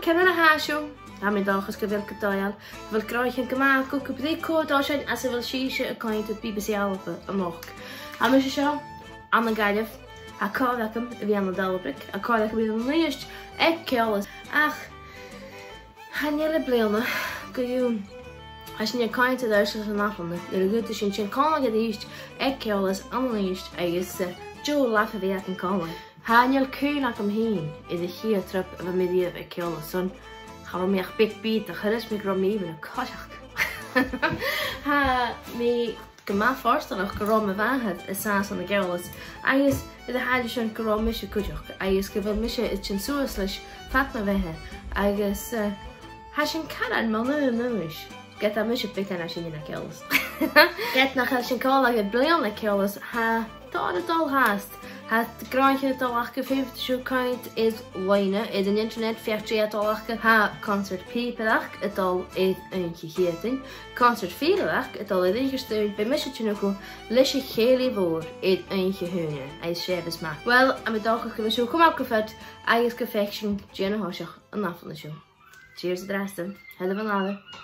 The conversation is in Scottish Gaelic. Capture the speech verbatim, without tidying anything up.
Ciamar a tha sibh? Tha mi an dòchas gu bheil gu dòigheil. Bheil gnothaichean gu math agaibh, gu brith cò dòigh sin às a bheil sibhse a' coimhead air B B C Alba a-nochd. Tha mise seo ann an Gaillimh, tha còir agam a bhith ann an Dalabrog, tha còir agam a bhith ann an Uibhist aig Ceòlas, ach chan eil e bliadhna gu dùn. Tha sinn a' coimhead air adhart san ath-bhliadhna, nuair a dh'fhaodas sinn tighinn còmhla a-rithist aig Ceòlas ann an Uibhist agus, eh, deagh laugh a bhith againn còmhla. Chan eil cuimhne agam fhìn air a' chiad trip a bha mi riamh aig Ceòlas, son cha robh mi ach beag bìodach, chuir mi gu robh mi air a' choiseachd. Tha mi gu math fortanach gun robh mo mhàthair a' sàs ann an Ceòlas, agus air a' chàil sin gun robh mise cuideachd, agus gu bheil mise a' tighinn suas leis fad mo bheatha, agus, eh, tha sinn caran mun aon aois. Ged a tha mise beagan nas sine na Ceòlas. Ged nach eil sinn còmhla aig a' bhliadhna aig Ceòlas, tha tòrr a' dol fhathast. Tha gnothaichean a' dol aca, feumaidh sibh coimhead air loidhne, air an internet, feuch dè tha a' dol aca. Tha concert pìobaireachd a' dol air Oidhche Chiadain, concert fìdhlearachd a' dol air Oidhche Diardaoin, bidh mise a' tighinn thugaibh leis a' chèilidh mhòr air Oidhche Haoine, agus Seumas Mac. Uill, tha mi an dòchas gu bheil sibh a' coimhead gu fad agus gum faic sinn dè tha a' tòiseachadh an ath-bhliadhna seo. Cheers an-dràsta. Tha e a' dol a-mach.